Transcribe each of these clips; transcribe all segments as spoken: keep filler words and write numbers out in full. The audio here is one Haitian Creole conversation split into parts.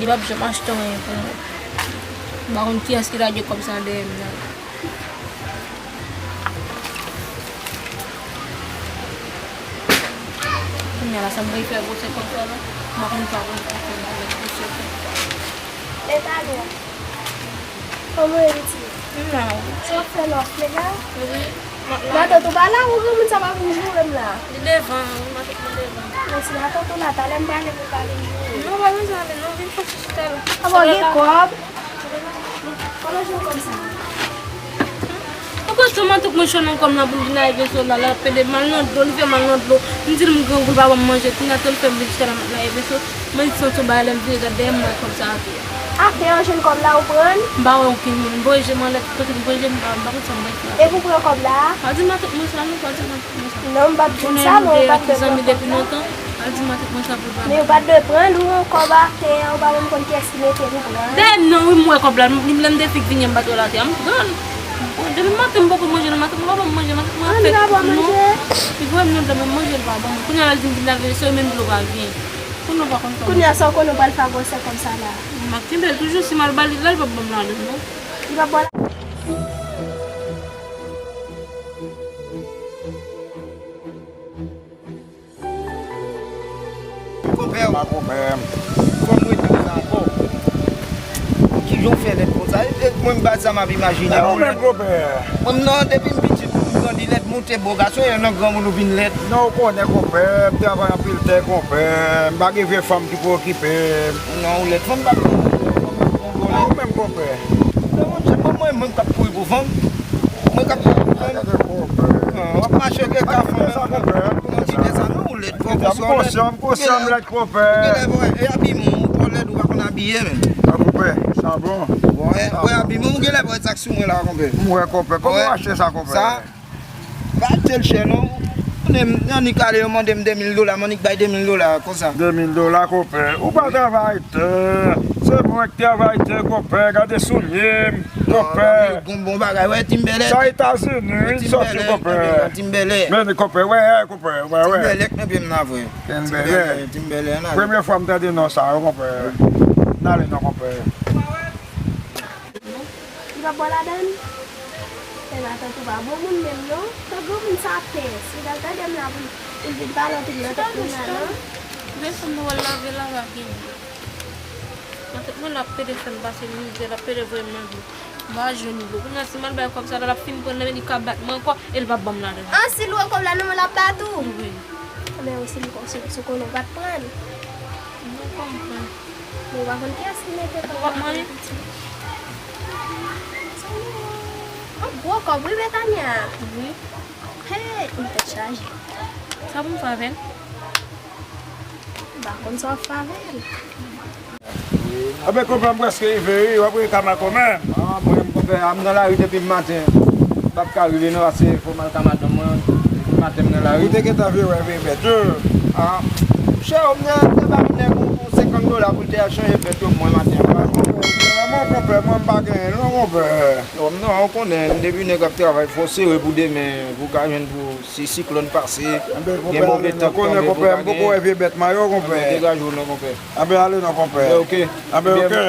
li p ap janm achte anyen pou mwen. M pa konn kiyès ki lage kòb sa dèyè m nan. Kounye a la, sa m pral fè gwosè kòb sa la. M pa konn sa pou m fè avèk gwosè kòb sa. Epa non. Kòman w ye, pitit? M la wi. Sa w ap fè la, w ap plede la? Wi. Matant ou pa la, ou granmoun sa pa vin joure m la? Li devan, wi, matant mwen devan. Mèsi, matant ou la, talè m prale pou l pa vin joure m. Non, pa bezwen ale non, vin fè ti chita la. Apa w gen kòb? Kòman w jwenn kòb sa? Ou konn sa matant mwen chòl nan kòm nan pou l vin nan Eveso la, l ap pede mal nan dlo, li fè mal nan dlo. M di l m grangou, l pa ban m manje, kounye a tou l fè m vin chita la nan Eveso. Mwen di santi yon bagay lè m vire gade dèyè m, m wè kòb sa atè a. Atè an jwenn kòb la, ou pran l? M pa wè okenn moun. M voye je m anlè, tout kote m voye je m, m pa, m pa konn sa m pral fè. Epi w pran kòb la? Pa di matant mwen sa non, pa di matant mwen sa. Non, m p ap di l sa, men ou pa t dwe pran kòb la. Zanmi depi lontan, pa di matant mwen sa pou l pa. Men ou pa t dwe pran l, ou wè yon kòb atè a, ou pa menm konn kiyès ki mete l, ou pran l. Dèyè m nan, wi, m wè kòb la, m, lè m te fik vini an, m pa t wè l atè a, m pran l. Bon, depi maten m poko manje, nan maten m pa ban m manje, maten m pa fèt. Li voye m nan dlo, men manje l pa ban mwen. Kounye a l di m vin lave, se menm dlo pa gen. Kounye a w pa konn kòman. Kounye a sa w konnen w pral fè gwosè kòb sa la. M ap kenbe l toujou, si m al ba li la, li p ap ban m ladan non. Li p ap ba w la. Konpè, pa konpè m. Kòm mwen di w sa ankò. Kijan w fè lèd konsa? E, e, mwen, m pa sa m ap imajine. E ou menm, konpè? Mwen, non, depi m pitit, m grandi lèd, moute bo gason, e nan granmoun ou vin lèd. Non, ou konnen, konpè, m travay anpil tè, konpè, m pa gen vye fanm ki pou okipe m. Non, ou lèd, fanm pa pou okipe w, fanm pa pou okipe w. E ou menm, konpè? Non, monchè, mwen, mwen, mwen k ap kouri pou fanm. Mwen k ap kouri pou fanm. Gade, konpè. Non, w ap mache gen ka fanm. Sa, konpè. Ou nan ti tè sa, non, ou lèd, konpè, sa w lèd. M konsyan, m konsyan, m lèd, konpè. Ou genlè, e abiman w twò lèd, ou pa konn abiye menm. A, konpè, sa bon. Wè, wè, abiman w genlè, wè sa k sou mwen la, konpè. M wè, konpè. Kòman w achte sa, konpè? Sa, pa achte l chè, non. Konnen m, annik ale, yo mande m de mil dola, m annik bay de mil dola, konsa. De mil dola, konpè. Ou pa travay tè. Se mwen k travay tè, konpè. Gade soulye m, konpè. Bon, bon bagay, wè, Timbelè. Sa Etazini, wi, sòti, konpè. Timbelè. Men, konpè, wè, konpè, wè, wè. Timbelè k nan pye m nan vre. Kenbele. Timbele, Timbele, nan. Premye fwa m tande non sa yo, konpè. N ale non, konpè. Li pa bò ladan l? E matant ou pa bon moun menm non. Tan granmoun sa pès. Li pral tande m la pou l vin pale anpil nan tèt moun la non. Desann nou al lave la, va gen. Matant mwen l ap pede fè m pase mizè, l ap pede voye m nan dlo. M pa jwenn dlo. Kounye a, si m al bay kòb sa la, l ap fin pran l, men li ka bat mwen ankò, e l p ap ban m ladan. An, si l wè kòb la nan men l ap bat ou? Wi. Men ou si l kon-, si, si w konnen w pa t pran l. M pa konprann. Men ou pa konn kiyès ki mete kòb la pou pitit. Ou ap manyen? An gwo kòb, wi, Betania. Wi. Hey, m tèt chaje. Sa pou m fè avè l? M pa konn sa w ap fè avè l. Anben, konpè, m prèske rive, wi. W ap rele Kamako menm? Ah, mwen, konpè, a m nan lari depi maten. M p ap ka rive, non, paske fò m al ka madanm mwen. Depi maten, m nan lari. Ou te gentan vle wè vye bèt, wi. Ah, chè, m te, te ba m nèg ou, ou senkant San dola pou l te al chanje bèt yo pou mwen maten an. Vrèman, konpè, mwen m pa genyen non, konpè. Non, non, ou konnen, depi nèg ap travay, fò sere pou demen, pou ka jwenn pou si siklòn pase, gen move tan k tonbe pou ka genyen. Anben, konpè, m poko wè vye bèt mayo, konpè. Anben, degaje w non, konpè. Anben, ale non, konpè. Anben, oke. Anben, oke.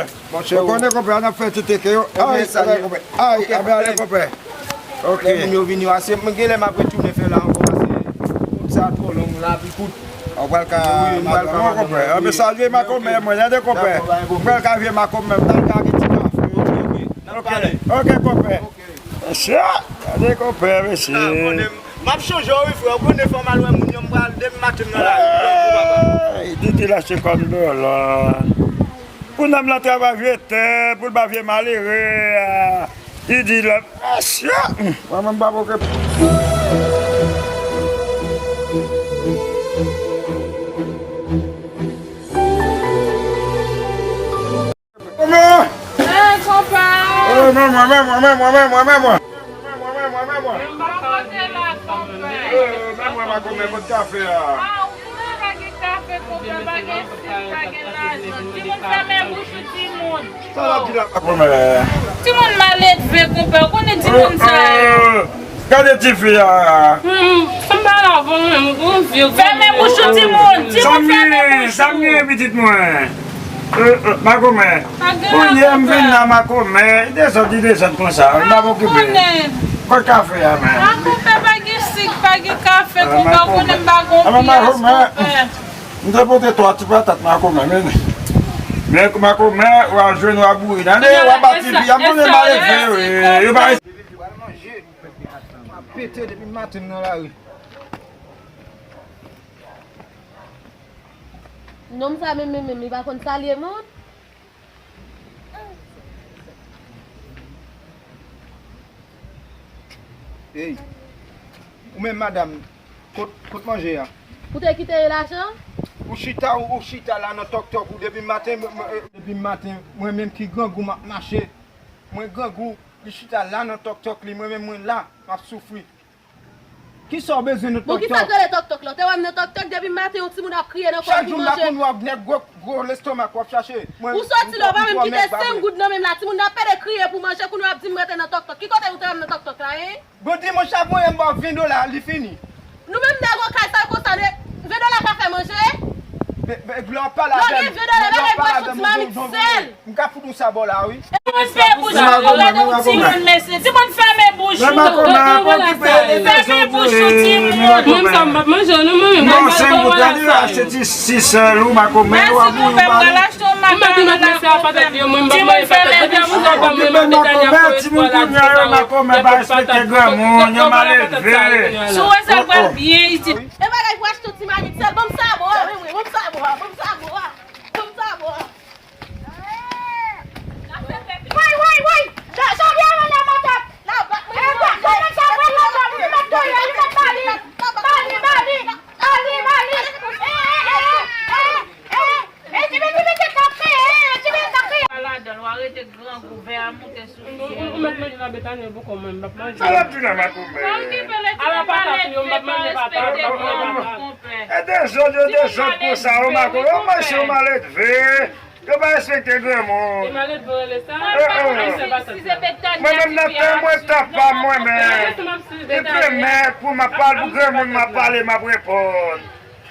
Ou konnen, konpè, n ap fè ti teke yo. Ay, konpè. Ay, anben, ale, konpè. Oke. Lè moun yo vini yo ase, mwen genlè m ap retounen fè la ankò, paske wout sa twò long, lavi kout. Ou pral ka madanm ou, konpè. Anben, salye makomè mwen, tande, konpè. M pral ka vye makomè, m pral ka gen ti kafe. Oke, oke, konpè. Mesye, gade konpè, mesye. M ap chanje w, wi, frè. Ou konnen fò m al wè moun yo, m pral demen maten nan lari. Ey, Didi lage kò m deyò la. Pou nanm lan travay vye tè, pou l ba vye malere a. Didi la, mesye. Mwen menm pa poke. Kòman? Eh, konpè! Eh, men mwen, men mwen, men mwen, men mwen, men mwen. Men mwen, men mwen, men mwen. Men mwen, men mwen, men mwen. Men mwen, men mwen, men mwen. Eh, men mwen, makomè, kot kafe a? Ah, ou konnen pa gen kafe, konpè, pa gen sik, pa gen lajan. Timoun, fèmen bouch ou, timoun. Sa w ap di la, makomè? Timoun maledve, konpè, ou konnen timoun sa yo. Eh, eh. Gade tifi a. Hmm, sa m pa la pou mwen, m gon vye. Fèmen bouch ou, timoun. Timoun, fèmen bouch ou. Sa m gen, pitit mwen? Eh, eh, makomè. Kounye a m vin la, makomè. Li dezòd, li dezòd konsa. M pa okipe. Kot kafe a, men? Makomè, pa gen sik, pa gen kafe, konpè, ou konnen m pa gon pyès, konpè. M te pote twa ti patat, makomè, men. Men makomè, w a jwenn, w a bouri. Tande, w a bat tifi a, m konnen maledve, wi. Yo pa Pral manje. M ap pete depi maten m nan lari. Nonm sa menm, menm, menm, li pa konn salye moun. Ey, ou menm, madanm, kot, kot manje a? Ou te kite l ajan? Ou chita, ou, ou chita la nan tòktòk ou depi maten, mwen, mwen, depi maten, mwen menm ki grangou m ap mache. Mwen grangou, li chita la nan tòktòk li, mwen menm mwen la, m ap soufri. Kisa w bezwen nan tòktòk? Bon, kisa k rele tòktòk la? Ou te wè m nan tòktòk depi maten, yon timoun ap kriye nan kò m pou manje. Chak jou m pa konn wè w ak nèg gwo, gwo lestomak w ap chache. Ou soti la, ou pa menm kite senk goud nan men m la, timoun nan ap pede kriye pou manje, kounye a w ap di m rete nan tòktòk. Ki kote ou te wè m nan tòktòk la, en? Bon, dimanch la voye m ba w ven dola, li fini. Nou menm nèg okay sa yo konsa, ven dola ka fè manje? Lè w ap pale avè m, lè w ap pale avè m, m ka fout yon sabò la, wi. Timoun fè bouch ou, gade yon timoun, mesye. Timoun fèmen bouch ou. Fèmen bouch ou, timoun. Mwen sa m p ap manje non, mwen menm. Non, senk goud la, li achte ti sis sèl ou, makomè, w ap bouyi w pa. Ou mèt ou mèt mesye a patat yo, mwen m p ap manje patat. Depi yon jou sa pa mwen, m ap Betania fè espwa la, timoun kounye a yo makomè pa respekte granmoun, yo maledve. Si w wè sa pral byen isit. E bagay pou achte yon ti marit sèl, ban m sabò a, wi, wi, ban m sabò a, ban m sabò a, ban m sabò a. Woy, woy, woy! Janvye a rele matant. E, gwo, gwo nèg sa pran matant, li mèt touye, li mèt ba li. Ba li, ba li, ba li, ba li. E, e, e, e, e. E, ti pitit, pitit k ap kriye, e, ti pitit k ap kriye. Pa ladan l, w a rete grangou, vè a moute sou pye. Ou, ou, ou mèt manje nan Betania pou kò mwen, m p ap manje. Sa l ap di la, makomè? Pa okipe l, ti pitit pa respekte, pa respekte granmoun, konpè. E dezòd, yo dezòd konsa, yo makomè, yo manje, yo maledve. Yo pa respekte granmoun. E maledve w rele sa? Mwen menm, si se Betania, mwen menm nan tan mwen tap pa mwen menm. Li pèmèt pou m ap pale pou granmoun, m ap pale, m ap reponn.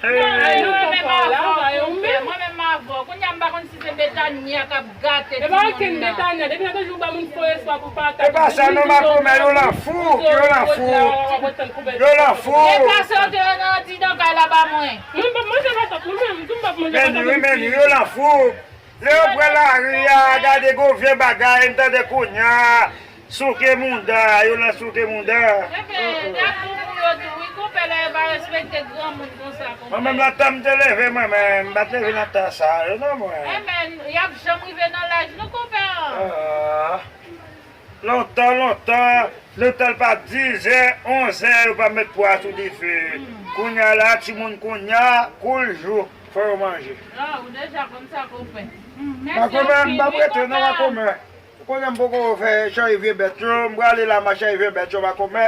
Mwen menm avè w, konpè, mwen menm avè w. Kounye a m pa konn si se Betania k ap gate timoun nan. E pa okenn Betania, depi nan tanjou ou ba moun fo espwa pou patat. E pa sa non, makomè, yo lan fou, yo lan fou. Yo lan fou. E pase yo te nan antidan kay la ba mwen. Mwen m p ap manje patat, mwen menm, tou m p ap manje patat. Men wi, men yo lan fou. Lè yo pran lari a, gade gon vye bagay, m tande kounye a. Souke mouda, yo lan souke mouda. Enben, gad pou yo tou, wi, konpè, lè yo pa respekte granmoun konsa, konpè. Mwen menm nan tan m te leve, mwen menm, m pa t leve nan tan sa yo, non, mwen. Enben, y ap janm rive nan laj nou, konpè. Ah. Lontan, lontan, lontan l pa t dizè, onzè, yo pa met pwa sou dife. Kounye a la, timoun kounye a, kou l jou, fò yo manje. Ah, ou deja konn sa, konpè. Makomè, m p ap rete non, makomè. Ou konnen m poko fè chanje vye bèt yo, m prale la m a chanje vye bèt yo, makomè.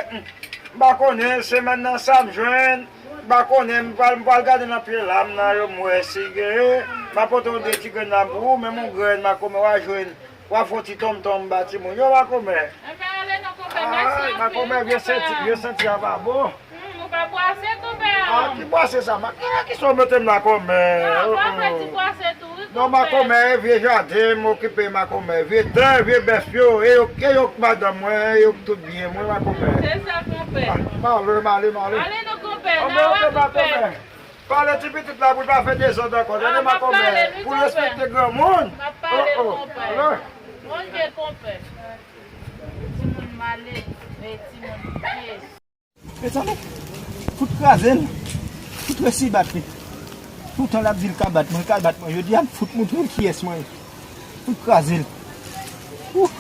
M pa konnen, semèn nan sa m jwenn, M pa konnen, m pral, m pral gade nan pye lam nan, yo m wè si genyen. M a pote yon de ti grenn lam pou ou, menm yon grenn makomè w a jwenn. W a fè yon ti tonmtonm ba timoun yo, makomè. Enben, ale non, konpè, mèsi anpil. Makomè, vye senti, vye senti a pa bon. Hmm, ou pa bwase, konpè? Ah, ki bwase sa? Ma, ki, ki sa w mete m la, kòmè? Ah, ou pa fè ti bwase tou, wi, konpè. Non, makomè, vye jaden, m okipe makomè. Vye tè, vye bèf yo, e yo, e yo k madanm mwen, e yo k tout byen mwen, makomè. Se sa, konpè. Ah, m ale, m ale, m ale. Ale non, konpè, n a wè, konpè. Pale ti pitit la pou l pa fè dezòd ankò. Tande, makomè, pou l respekte granmoun. M ap pale, konpè. Monje, konpè. Timoun malelve, timoun vye. Mezanmi, fout kraze l, fout resi bat li. Toutan l ap di l ka bat mwen, l ka bat mwen. Jodi a, m fout montre l kiyès mwen ye. Fout kraze l. Ouh.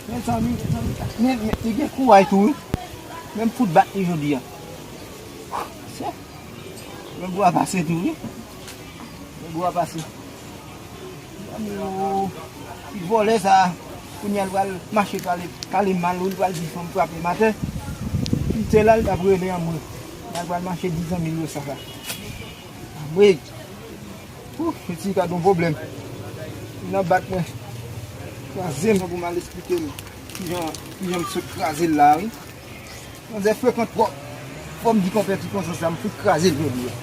Mezanmi, mezanmi, men, men, li gen kouray tou, wi. Men m fout bat li jodi a. Ouh, se, men gou a pase tou, wi. Men gou a pase. Zanmi yo, ti vòlè sa, kounye a l pral mache kale, kale mal, wi, l pral di fanm frape m atè. Kite la, l t ap rele anmwe. L pral mache di zanmi l yo sa, sa. Anmwe. Ouh, piti ka gon pwoblèm. Li nan bat mwen. Kraze m pou m al esplike l kijan, kijan m sot kraze l la, wi. Manzè frekan twòp. Fò m di konpè ti konsa sa, m fout kraze l jodi a.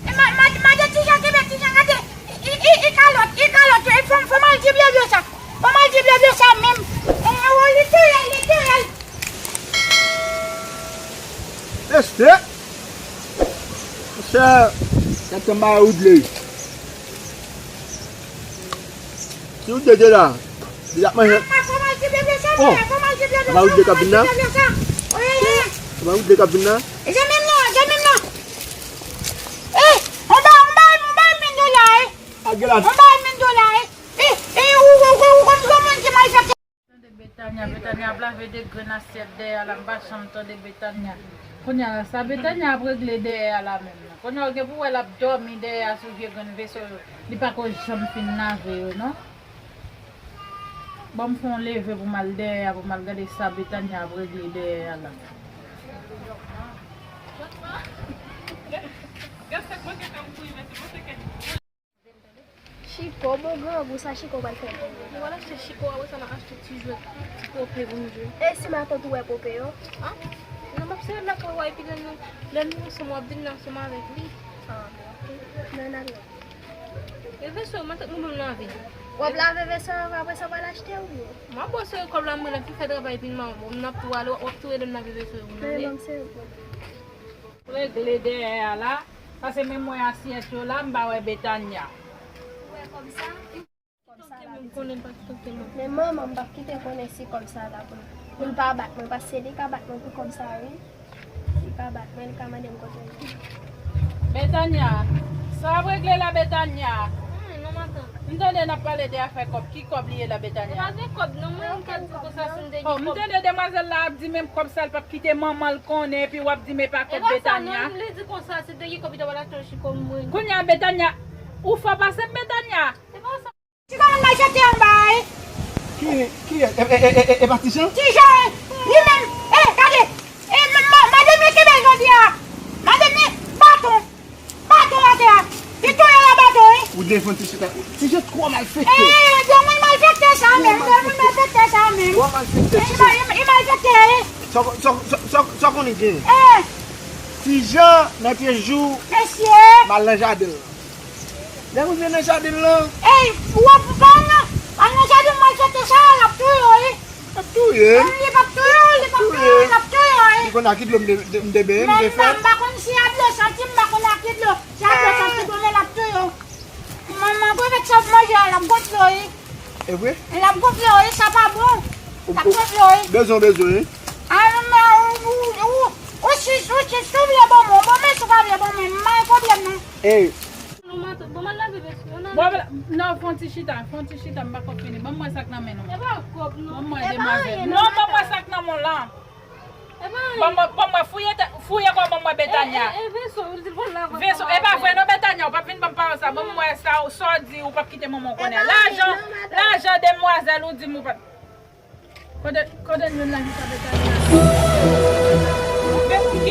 E ma, ma, madan Tijan, kenbe Tijan, gade. E, e, e, e kalòt, e kalòt, e fò, fò m al di Blyebly sa. Fò m al di Blyebly sa menm. E, o, li touye l, li touye l. Este. Monchè, gad kòman bagay ou dle. Ki ou dle la? Li ap manje. Oh, kòman ou dle k ap vin la? Kòman ou dle k ap vin la? E se menm nan, se menm nan. Eh, on ba, on ba, on ba mil dola, eh. Ak glas. On ba mil dola, eh. Eh, eh, ou, ou, ou, ou konn granmoun ki malfektè. Tande Betania, Betania ap lave de grenn asyèt dèyè a la, m pa janm tande Betania. Kounye a la, sa Betania ap regle dèyè a la menm nan. Kounye a ou gen pou wè l ap dòmi dèyè a sou vye grenn veso yo. Li pa ko janm fin lave yo, non. Ban m fè yon leve pou m al dèyè a, pou m al gade sa Betania ap regle dèyè a la. Chiko, bon grangou sa Chiko pral fè pou ou? Nou pral achte Chiko, apre sa n ap achte ti jwèt, ti pope pou nou jwe. E si matant ou wè pope yo? A? Non, m ap sere l lakay ou a, epi lè nou, lè nou ansanm, w ap vin ansanm avèk li. A, ok. Nan, n al lwen. E veso, matant mwen ban m lave. W ap lave veso a, apre sa w pral achte ou byen? M ap ba w sere kòb la, mwen la ki fè travay, epi m a, n ap tou ale, w ap tou ede m lave veso yo pou nou ale. Ban m sere kòb la. Regle dèyè a la, paske menm mwen asyèt yo la, m pa wè Betania. Ou wè kòb sa? Kòb sa la piti. Men manman m p ap kite konnen si kòb sa la pou l, pou l pa bat mwen, paske li ka bat mwen pou kòb sa, wi. Li ka bat mwen, li ka mande m kote l ye. Betania, sa w ap regle la, Betania? M tande n ap pale de afè kòb. Ki kòb li ye la, Betania? E pa gen kòb, non, mwen m ka di konsa si m te gen kòb. Oh, m tande demwazèl la ap di menm kòb sa l p ap kite manman l konnen, epi w ap di m e pa kòb Betania. E pa sa, non, li di konsa, si te gen kòb, li ta pral achte yon chiko mwen. Kounye a, Betania, ou fò pase m, Betania. Se pa sa. Ti granmoun malfektè anba a, wi. Ki, ki, e, e, e, e, e pa Tijan? Tijan, wi. Li menm, e, gade. E, ma, ma, madanm li kenbe jodi a. Madanm li, baton. Baton atè a. Li touye l a baton, wi. Ou defann Tijan. Tijan twò malfektè. E, granmoun malfektè sa menm, granmoun malfektè sa menm. Twò malfektè, Tijan. E, e, e malfektè, wi. Sa, sa, sa, sa, sa konnen gen? E. Tijan, nan pye jou, mesye, m al nan jaden l. Lè m rive nan jaden l lan. Ey, ou ap pa nan, al nan jaden malfektè sa a, l ap touye w, wi. L ap touye m? Li p ap touye w, li p ap touye w, l ap touye w, wi. Li konn a ki dlo m te, m te benyen, m te fèt. Men m pa konn si a dlo santi, m pa konn a ki dlo. Si a dlo santi, konnen l ap touye w. Manman, pou fèt sa w manje a, l ap gonfle w, wi. E vre? L ap gonfle w, wi, sa pa bon. L ap gonfle w, wi. Bezwen, bezwen, wi. A, men, ou, ou, ou, ou si, ou si, si w vle ban mwen, ban mwen, si w pa vle ban mwen, m pa gen pwoblèm, non. Ey, Non, matant, bon, m al lave veso yo nan. Bon, non, fè yon ti chita, fè yon ti chita, m pako fini. Ban m wè sa k nan men nou. E pa kòb, non. Ban m wè demwazèl. Non, ban m wè sa k nan men w lan. E pa anyen. Ban m wè, ban m wè, fouye tè, fouye kò w, ban m wè Betania. E, e, e veso, ou di l pral lave. Veso, e pa vre non, Betania, ou p ap vin ban m pawòl sa. Ban m wè sa, sa w di, ou p ap kite manman w konnen. Lajan, lajan demwazèl, ou di m ou p ap Kote, kote nou nan ki sa Betania?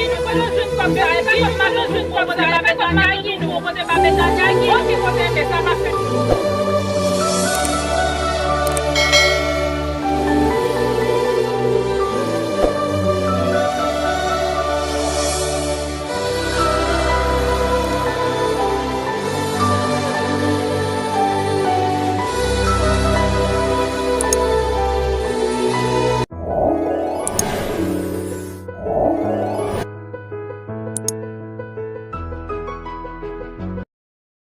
Kote w jwenn kòb sa? E pa kòb m al jwenn kòb sa, e pa kòb m al jwenn kòb sa, e pa kòb m al jwenn kòb sa, e pa kòb m al jwenn kòb sa, e pa kòb m al jwenn kòb sa.